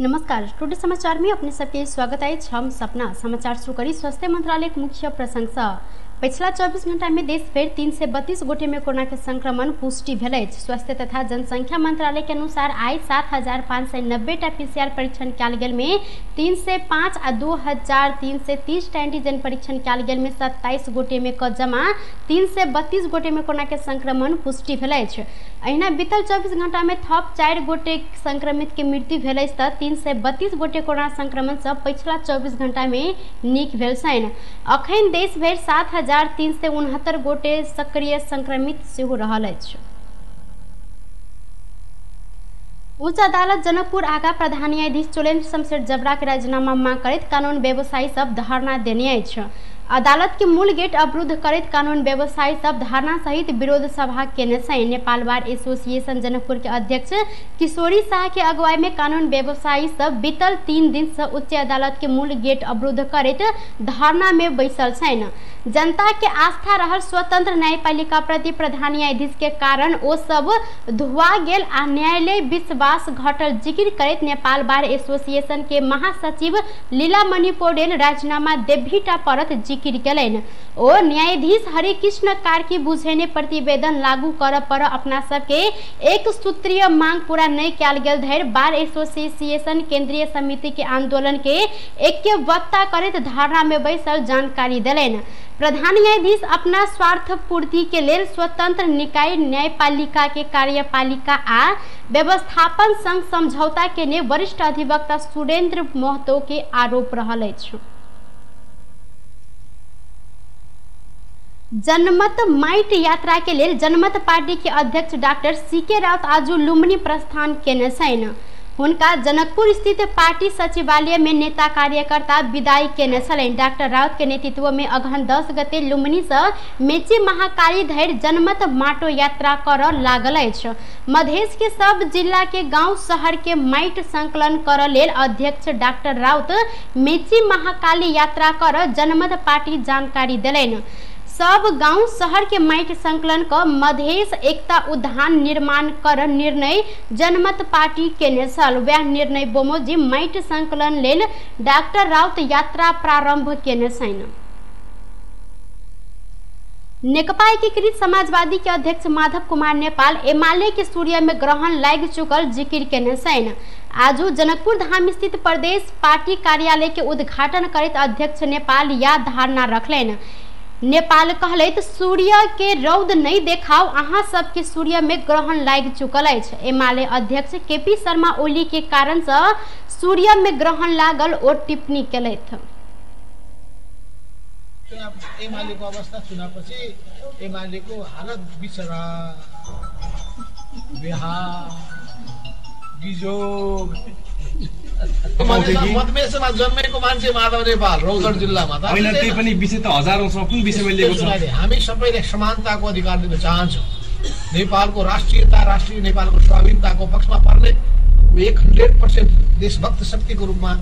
नमस्कार, टुडे समाचार में अपने सबके स्वागत है। हम सपना समाचार शुरू करी स्वास्थ्य मंत्रालय के मुख्य प्रशंसा। पिछला 24 घंटा में देश भर 332 गोटे में कोरोना के संक्रमण पुष्टि भेल। स्वास्थ्य तथा जनसंख्या मंत्रालय के अनुसार आई 7,590 टा पीसीआर परीक्षण कयल गेल में 305 आ 2,330 टा एंटीजन परीक्षण कयल गेल में 27 गोटे में क जमा 332 गोटे में कोरोना के संक्रमण पुष्टि भेल। अहिना बीतल 24 घंटा में थप 4 गोटे संक्रमित के मृत्यु भेल त 332 गोटे कोरोना संक्रमण से पिछला 24 घंटा में नीक भेल छनि। अखन देश भरि 7,369 गोटे सक्रिय संक्रमित सेहो रहल अछि। उच्च अदालत जनकपुर आगा प्रधान न्यायाधीश चोलेन्द्र शमशेर जबरा के राजीनामा मांग करैत कानून व्यवसायी सब धरना देने अछि। अदालत के मूल गेट अवरुद्ध करैत कानून व्यवसायी सब धरना सहित विरोध सभा केने छनि। नेपाल बार एसोसिएशन जनकपुर के अध्यक्ष किशोरी शाह के अगुवाई में कानून व्यवसायी सब बीतल 3 दिन से उच्च अदालत के मूल गेट अवरुद्ध करैत धरना में बैसल छनि। जनता के आस्था रहल स्वतंत्र न्यायपालिका प्रति प्रधान न्यायाधीश के कारण ओ सब धुआ गेल आ न्यायालय विश्वास घटल जिक्र करैत नेपाल बार एसोसिएशन के महासचिव लीलामणि पौडेल राजीनामा देबहीटा परत जिक्र केलनि। ओ न्यायाधीश हरिकृष्ण कार्की बुझेने प्रतिवेदन लागू कर पर अपना सबके एक सूत्रीय मांग पूरा नहीं कयल गेल धरि बार एसोसिएशन केंद्रीय समिति के आंदोलन के ऐक्यबद्धता करैत धरना में बैसल जानकारी देलनि। प्रधान न्यायाधीश अपना स्वार्थ पूर्ति के लेल स्वतंत्र निकाय न्यायपालिका के कार्यपालिका आ व्यवस्थापन संग समझौता केने वरिष्ठ अधिवक्ता सुरेंद्र महतो के आरोप रहल अछि। जनमत माइट यात्रा के लेल जनमत पार्टी के अध्यक्ष डॉक्टर सीके राउत आज लुम्बिनी प्रस्थान केने छनि। हुनका जनकपुर स्थित पार्टी सचिवालय में नेता कार्यकर्ता विदाई केने छलनि। डॉक्टर राउत के नेतृत्व में अगहन 10 गते लुम्बिनी से मेची महाकाली धरि जनमत माटो यात्रा कर लागल अछि। मधेश के सब जिला के गांव शहर के माइट संकलन कर लेल अध्यक्ष डॉक्टर राउत मेची महाकाली यात्रा कर जनमत पार्टी जानकारी देलनि। सब गांव शहर के माइट संकलन क मधेश एकता उद्यान निर्माण कर निर्णय जनमत पार्टी केने छल। वह निर्णय बमोजिम माइट संकलन लेल डॉक्टर राउत यात्रा प्रारंभ केने छनि। नेकपा एकीकृत समाजवादी के अध्यक्ष माधव कुमार नेपाल एमाले के सूर्य में ग्रहण लागि चुकल जिक्र केने छनि। आज जनकपुर धाम स्थित प्रदेश पार्टी कार्यालय के उद्घाटन करैत अध्यक्ष नेपाल या धारणा रखलनि। नेपाल कहलैत सूर्य के रौद नहीं देखाओ, अहाँ सबके सूर्य में ग्रहण लागि चुकल अछि। एमाले अध्यक्ष केपी शर्मा ओली के कारण से सूर्य में ग्रहण लागल ओ टिप्पणी केलथि। एमालेको अवस्था चुनावपछि एमालेको हालत बिचरा बिहार बिजोग मतमेषमा जन्मेको मान्छे माधव नेपाल रौतहट जिल्लामा त होइन, त्यही पनि विषय त हजारौं छ, कुन विषयमा लिएको छ? हामी सबैले समानताको अधिकार दिन चाहन्छौँ। नेपालको राष्ट्रियता, राष्ट्रिय नेपालको स्वाधीनताको पक्षमा पर्ने 100% देशभक्त शक्तिको रूपमा,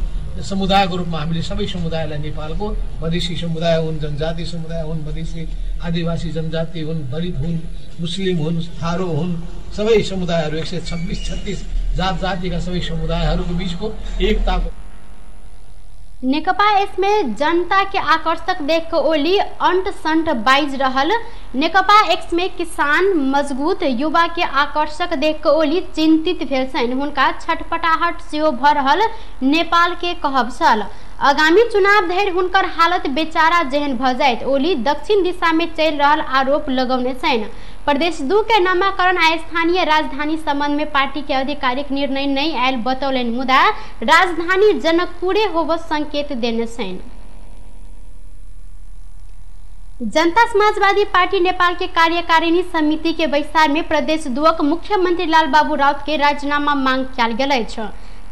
समुदायको रूपमा हामीले सबै समुदायलाई, नेपालको मधेसी समुदाय हुन्, जनजाति समुदाय हुन्, मधेसी आदिवासी जनजाति हुन्, दलित हुन्, मुस्लिम हुन्, थारू हुन्, सबै समुदायहरू 126-36 जात जातिका सबै समुदायहरूको बीचको एकताको। नेकपा इसमें जनता के आकर्षक देख के ओली अंट संट बाइज रहल। नेकपा एक्स में किसान मजबूत युवा के आकर्षक देख के ओली चिंतित भेल छनि। हुनका छटपटाहट सेहो भ रहल नेपाल के कहब छल। आगामी चुनाव धरि हुनकर हालत बेचारा जेहन भ जाइत ओली दक्षिण दिशा में चलि रहल आरोप लगौने छनि। प्रदेश 2 के नामाकरण आ स्थानीय राजधानी संबंध में पार्टी के आधिकारिक निर्णय नहीं आयल बतौलनि, मुदा राजधानी जनकपुरे होब संकेत देने छनि। जनता समाजवादी पार्टी नेपाल के कार्यकारिणी समिति के बैसार में प्रदेश 2 मुख्यमंत्री लालबाबू राउत के राजीनामा मांग कयल गेल अछि।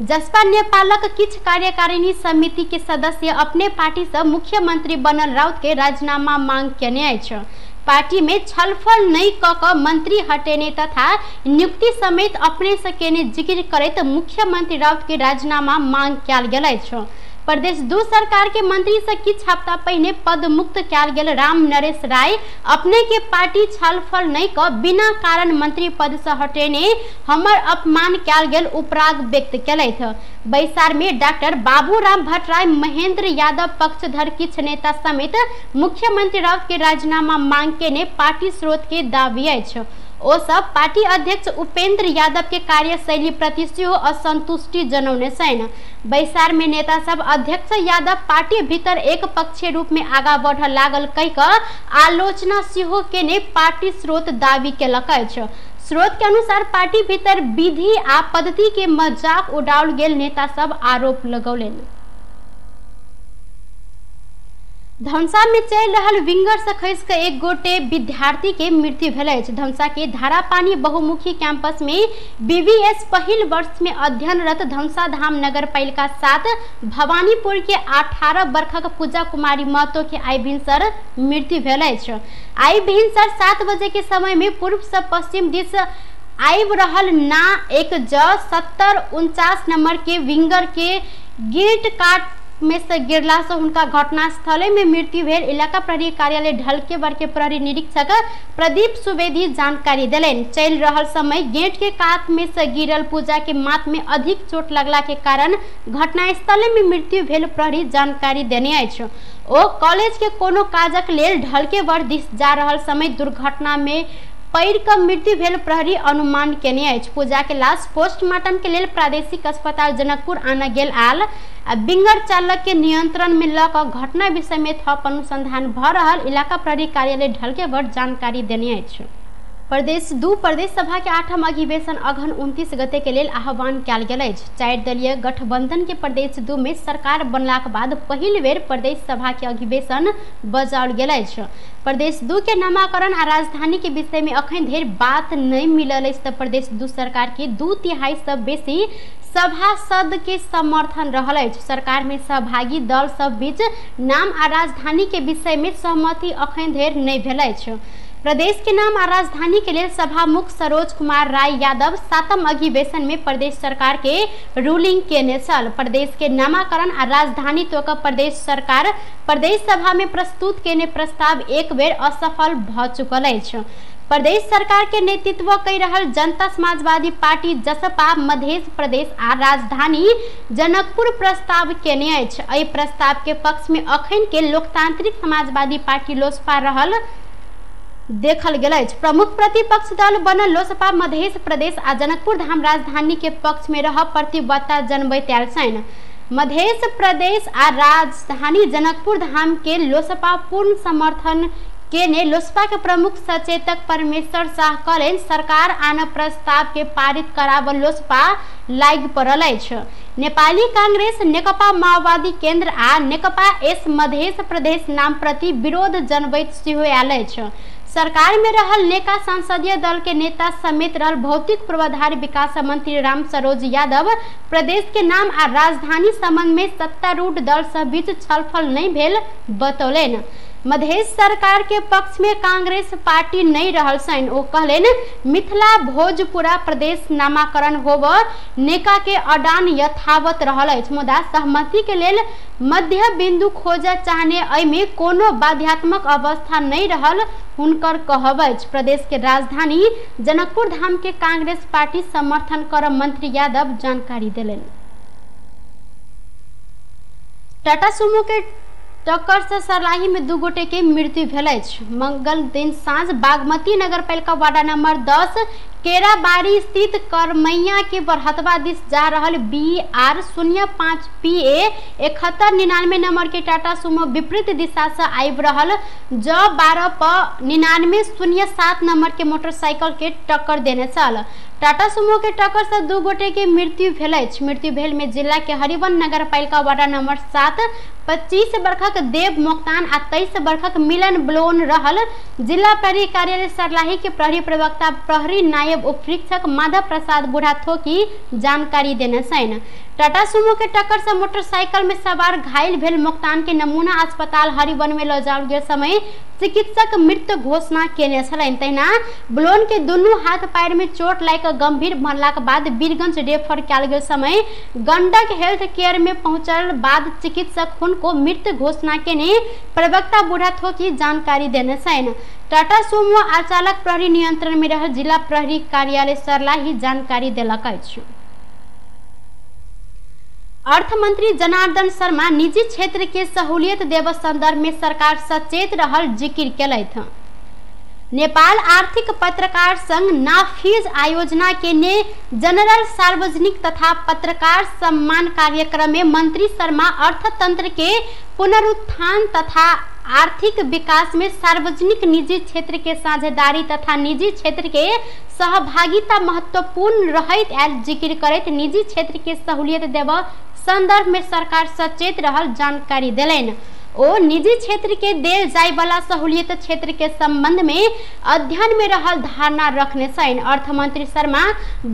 जसपा नेपालक किछु कार्यकारिणी समिति के सदस्य अपने पार्टी से मुख्यमंत्री बनल राउत के राजीनामा मांग केने अछि। पार्टी में छलफल नहीं क क मंत्री हटेने तथा नियुक्ति समेत अपने से केने जिक्र करैत मुख्यमंत्री राउत के राजीनामा मांग कयल गेल अछि। प्रदेश 2 सरकार के मंत्री से किछ हफ्ता पहिने पद मुक्त कयल गेल राम नरेश राय अपने के पार्टी छलफल नहीं क बिना कारण मंत्री पद से हटेने हमर अपमान कयल गेल उपराग व्यक्त केलथि। बैसार में डॉक्टर बाबूराम भट्टराई, महेंद्र यादव पक्षधर किछ नेता समेत मुख्यमंत्री राउत के राजीनामा मांग केने पार्टी स्रोत के दावी अछि। ओ सब पार्टी अध्यक्ष उपेंद्र यादव के कार्यशैली प्रति सेहो असंतुष्टि जनौने छनि। बैसार में नेता सब अध्यक्ष यादव पार्टी भीतर एक पक्षीय रूप में आगा बढ़ लागल कहि क आलोचना सेहो केने पार्टी स्रोत दावी केलक अछि। स्रोत के अनुसार पार्टी भीतर विधि आ पद्धति के मजाक उड़ाओल गेल नेता सब आरोप लगौलनि। धनसा में चल रहल विंगर से खसि के एक गोटे विद्यार्थी के मृत्यु भेल अछि। धनसा के धारापानी बहुमुखी कैंपस में बीबीएस पहिल वर्ष में अध्ययनरत धनसा धाम नगर पालिका 7 भवानीपुर के 18 वर्षक पूजा कुमारी महतो के आइ भिनसर मृत्यु भेल अछि। आइ भिनसर 7 बजे के समय में पूर्व से पश्चिम दिस आबि रहल ना 1 ज 7049 नंबर के विंगर के गेट काट में से गिरला से हुनका घटनास्थले में मृत्यु भेल। इलाका प्रहरी कार्यालय ढलकेबर के प्रहरी निरीक्षक प्रदीप सुवेदी जानकारी देलनि। चलि रहल समय गेट के कात में से गिरल पूजा के माथ में अधिक चोट लगला के कारण घटनास्थले में मृत्यु भेल प्रहरी जानकारी देने अछि। ओ कॉलेज के कोनो काजक लेल ढलकेबर दिस जा रहल समय दुर्घटना में पैर के मृत्यु भेल प्रहरी अनुमान केने अछि। पूजा के लाश पोस्टमार्टम के लेल प्रादेशिक अस्पताल जनकपुर आना गेल आल आ बिंगर चालक के नियंत्रण में ल क घटना विषय में थप अनुसंधान भ रहल इलाका प्रहरी कार्यालय ढलकेबर जानकारी देने अछि। प्रदेश 2 प्रदेश सभा के 8म अधिवेशन अघन 29 गते के लेल आह्वान कयल गेल अछि। 4 दलीय गठबंधन के प्रदेश 2 में सरकार बनलाक बाद पहिल बेर प्रदेश सभा के अधिवेशन बजाओल गेल अछि। प्रदेश 2 के नामाकरण आ राजधानी के विषय में अखन धरि बात नहीं मिलल अछि त प्रदेश 2 सरकार के 2/3 से बेसी सभासद के समर्थन रहल अछि। सरकार में सहभागी दल सब बीच नाम आ राजधानी के विषय में सहमति अखन धरि नहीं भेल अछि। प्रदेश के नाम आ राजधानी के लेल सभामुख सरोज कुमार राय यादव 7म अधिवेशन में प्रदेश सरकार के रूलिंग केने छल। प्रदेश के नामाकरण आ राजधानी तोक प्रदेश सरकार प्रदेश सभा में प्रस्तुत केने प्रस्ताव एक बेर असफल भ चुकल अछि। प्रदेश सरकार के नेतृत्व कर रहल जनता समाजवादी पार्टी जसपा मधेश प्रदेश आ राजधानी जनकपुर प्रस्ताव केने अछि। एहि प्रस्ताव के पक्ष में अखन के लोकतांत्रिक समाजवादी पार्टी लोसपा रहल देखल गेल अछि। प्रमुख प्रतिपक्ष दल बनल लोसपा मधेश प्रदेश आ जनकपुर धाम राजधानी के पक्ष में रह प्रतिबद्धता जनबैत आयल छनि। मधेश प्रदेश आ राजधानी जनकपुर धाम के लोसपा पूर्ण समर्थन केने लोसपा के प्रमुख सचेतक परमेश्वर शाह कहलनि सरकार आन प्रस्ताव के पारित कराब लोसपा लागि पड़ल अछि। नेपाली कांग्रेस, नेकपा माओवादी केंद्र आ नेकपा एस मधेश प्रदेश नाम प्रति विरोध जनबैत सेहो आयल अछि। सरकार में रहल नेका संसदीय दल के नेता समेत रहल भौतिक पूर्वाधार विकास मंत्री राम सरोज यादव प्रदेश के नाम आ राजधानी संबंध में सत्तारूढ़ दल सब बीच छलफल नहीं भेल बतौलनि। मधेश सरकार के पक्ष में कांग्रेस पार्टी नहीं रहल छनि। ओ कहलनि मिथिला भोजपुरा प्रदेश नामाकरण होब नेका के अडान यथावत रहल अछि, मुदा सहमति के लेल मध्य बिंदु खोजऽ चाहने एहिमे कोनो बाध्यात्मक अवस्था नहीं रहल हुनकर कहब अछि। प्रदेश के राजधानी जनकपुर धाम के कांग्रेस पार्टी समर्थन कर मंत्री यादव जानकारी देलनि। टाटा सुमो के टक्कर से सरलाही में 2 गोटे के मृत्यु भेल अछि। मंगल दिन साँझ बागमती नगरपालिका वार्ड नंबर 10 केराबाड़ी स्थित करमैया के बरहतवा दिस जा रहल BR 05 PA 7199 number के टाटा सुमो विपरीत दिशा से आबि रहल ज 12 प 9907 नंबर के मोटरसाइकिल के टक्कर देने छल। टाटा सुमो के टक्कर से 2 गोटे के मृत्यु भेल अछि। मृत्यु भेल में जिला के हरिवन नगरपालिका वार्ड नंबर 7 25 वर्षक देव मोक्तान आ 23 वर्षक मिलन ब्लोन रहल जिला प्रहरी कार्यालय सरलाही के प्रहरी प्रवक्ता प्रहरी नायब साहेब उपरीक्षक माधव प्रसाद बुढ़ाथोकी जानकारी देने छनि। टाटा सुमो के टक्कर से मोटरसाइकिल में सवार घायल भेल मोक्तान के नमूना अस्पताल हरिवन में लऽ जाओल गेल समय चिकित्सक मृत्यु घोषणा केने छलनि। तहिना ब्लोन के दुनू हाथ पैर में चोट लागि कऽ गंभीर बनलाक बाद वीरगंज रेफर कयल गेल समय गंडक हेल्थ केयर में पहुंचल बाद चिकित्सक हुनको मृत्यु घोषणा केने प्रवक्ता बुढ़ाथोकी जानकारी देने छनि। टाटा सुमो आ चालक प्रहरी नियंत्रण में रहल जिला प्रहरी कार्यालय सर्लाही जानकारी देलक अछि। अर्थमंत्री जनार्दन शर्मा निजी क्षेत्र के सहूलियत देव संदर्भ में सरकार सचेत रहल जिक्र केलथि। नेपाल आर्थिक पत्रकार संघ नाफीज आयोजना के ने जनरल सार्वजनिक तथा पत्रकार सम्मान कार्यक्रम में मंत्री शर्मा अर्थतंत्र के पुनरुत्थान तथा आर्थिक विकास में सार्वजनिक निजी क्षेत्र के साझेदारी तथा निजी क्षेत्र के सहभागिता महत्वपूर्ण रहैत आयल जिक्र करैत निजी क्षेत्र के सहूलियत देव संदर्भ में सरकार सचेत रहल जानकारी देलनि। ओ निजी क्षेत्र के देल जाय वाला सहूलियत क्षेत्र के संबंध में अध्ययन में रहल धारणा रखने छनि। अर्थमंत्री शर्मा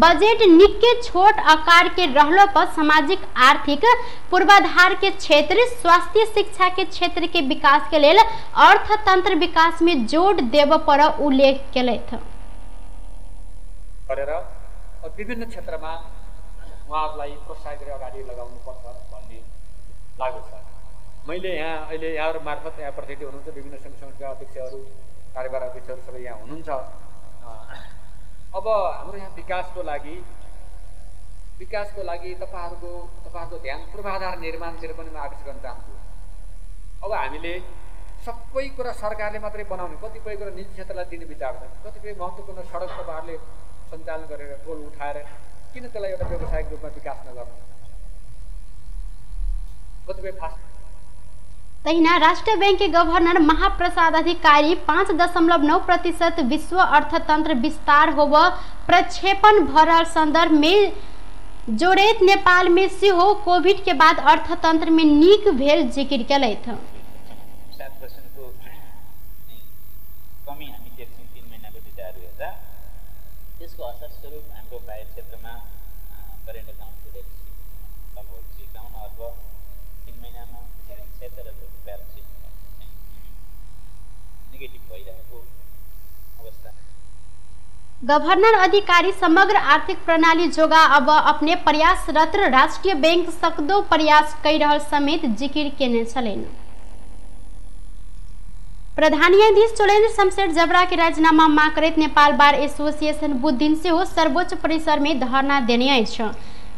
बजट निके छोट आकार के रहलो पर सामाजिक आर्थिक पूर्वाधार के क्षेत्र, स्वास्थ्य शिक्षा के क्षेत्र के विकास के लेल अर्थतंत्र विकास में जोड़ देव पर उल्लेख केलथि। गरेर विभिन्न क्षेत्रमा उहाँहरूलाई प्रोत्साहित गरेर अगाडि लगाउनु पर्छ भन्ने लाग्दछ। मैले यहाँ अहिले यहाँहरू मार्फत यहाँ प्रतिनिधि हुनुहुन्छ, विभिन्न सङ्घ संस्थाका अध्यक्षहरू, कार्यभार अध्यक्षहरू सबै यहाँ हुनुहुन्छ। अब हाम्रो यहाँ विकासको लागि तपाईँहरूको ध्यान पूर्वाधार निर्माणतिर पनि म आकर्षित गर्न चाहन्छु। अब हामीले सबै कुरा सरकारले मात्रै बनाउने, कतिपय कुरा निजी क्षेत्रलाई दिने विचार छ। कतिपय महत्त्वपूर्ण सडक तपाईँहरूले सञ्चालन गरेर टोल उठाएर किन त्यसलाई एउटा व्यावसायिक रूपमा विकास नगर्नु? कतिपय फास्ट तहिना राष्ट्र बैंक के गवर्नर महाप्रसाद अधिकारी 5.9% विश्व अर्थतंत्र विस्तार होव प्रक्षेपण भरल संदर्भ में जोड़ैत नेपाल में सेहो कोविड के बाद अर्थतंत्र में नीक भेल जिक्र केलथि। 7% को कमी हामी देख्छौँ 3 महिनाको डेटाहरू हेर्दा। त्यसको असर स्वरूप हाम्रो बाह्य क्षेत्रमा करेन्ट एकाउन्टको डेफिसिट लगभग 51 अर्ब 3 महिनामा, त्यसरी 76 अर्बको ब्यालेन्स सिट चाहिँ नेगेटिभ भइरहेको अवस्था। गवर्नर अधिकारी समग्र आर्थिक प्रणाली जोगा अब अपने प्रयासरत राष्ट्रीय बैंक सकदो प्रयास कई रहल समेत जिक्र केने छलनि। प्रधान न्यायाधीश चोलेन्द्र शमशेर जबरा के राजीनामा मांग करैत नेपाल बार एसोसिएशन बुधदिन सेहो सर्वोच्च परिसर में धरना देने अछि।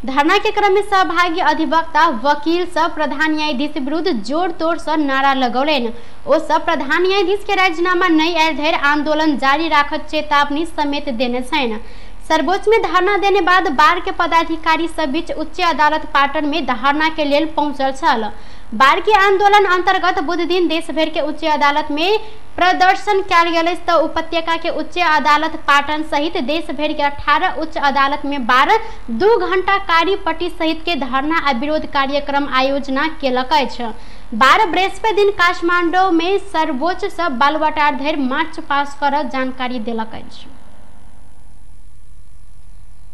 धरना के क्रम में सहभागी अधिवक्ता वकील सब प्रधान न्यायाधीश विरुद्ध जोड़ तोड़ से नारा लगौलनि। ओ सब प्रधान न्यायाधीश के राजीनामा नहीं आयल धरि आंदोलन जारी राखत चेतावनी समेत देने छनि। सर्वोच्च में धरना देने बाद बार के पदाधिकारी सब बीच उच्च अदालत पाटन में धरना के लेल पहुंचल छल। बार के आंदोलन अंतर्गत बुध दिन देश भर के उच्च अदालत में प्रदर्शन कयल गेल तो उपत्यका के उच्च अदालत पाटन सहित देश भर के 18 उच्च अदालत में बार 2 घंटा कार्यपट्टी सहित के धरना आ विरोध कार्यक्रम आयोजना केलक अछि। 12 बृहस्पति दिन काठमांडू में सर्वोच्च सब बालुवाटार धरि मार्च पास कर जानकारी देलक अछि।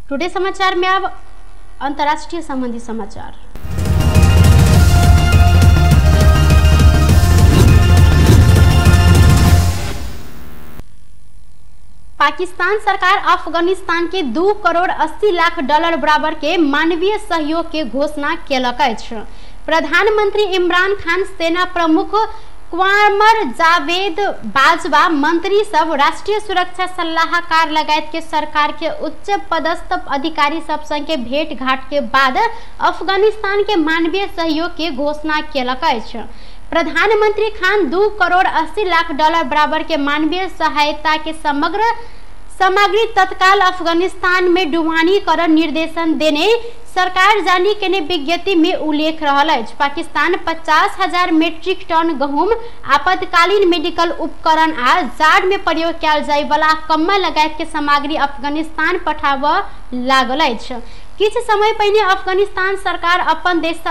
टुडे समाचार में अब अंतर्राष्ट्रीय संबंधी समाचार। पाकिस्तान सरकार अफगानिस्तान के 2 करोड़ 80 लाख डॉलर बराबर के मानवीय सहयोग के घोषणा केलक अछि। प्रधानमंत्री इमरान खान, सेना प्रमुख क्वामर जावेद बाजवा, मंत्री सब, राष्ट्रीय सुरक्षा सलाहकार लगायत के सरकार के उच्च पदस्थ अधिकारी सब संग के भेंट घाट के बाद अफगानिस्तान के मानवीय सहयोग के घोषणा केलक अछि। प्रधानमंत्री खान 2 करोड़ 80 लाख डॉलर बराबर के मानवीय सहायता के समग्र सामग्री तत्काल अफगानिस्तान में डुबानी कर निर्देशन देने सरकार जारी केने विज्ञप्ति में उल्लेख रहल अछि। पाकिस्तान 50,000 मीट्रिक टन गहूम, आपातकालीन मेडिकल उपकरण आ जाड़ में प्रयोग कयल जाय वाला कम्बल लगायत के सामग्री अफगानिस्तान पठाबऽ लागल अछि। किछु समय पहिने अफगानिस्तान सरकार अपन देश से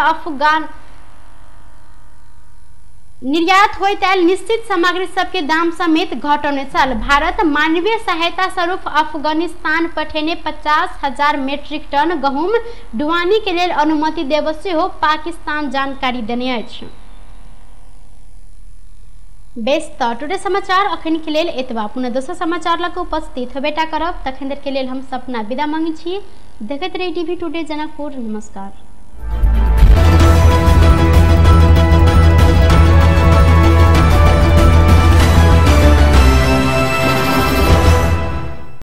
निर्यात होइत आयल निश्चित सामग्री सबके दाम समेत घटौने छल। भारत मानवीय सहायता स्वरूप अफगानिस्तान पठेने 50,000 मेट्रिक टन गहुम ढुवानी के लेल अनुमति देब सेहो पाकिस्तान जानकारी देने अछि। बेस त टुडे समाचार अखन के लेल एतबा। पुनः दोसर समाचार लग उपस्थित होबेटा करब, तखन देर के लेल हम सपना विदा मांगै छी। देखैत रही टीवी टुडे जनकपुर। नमस्कार।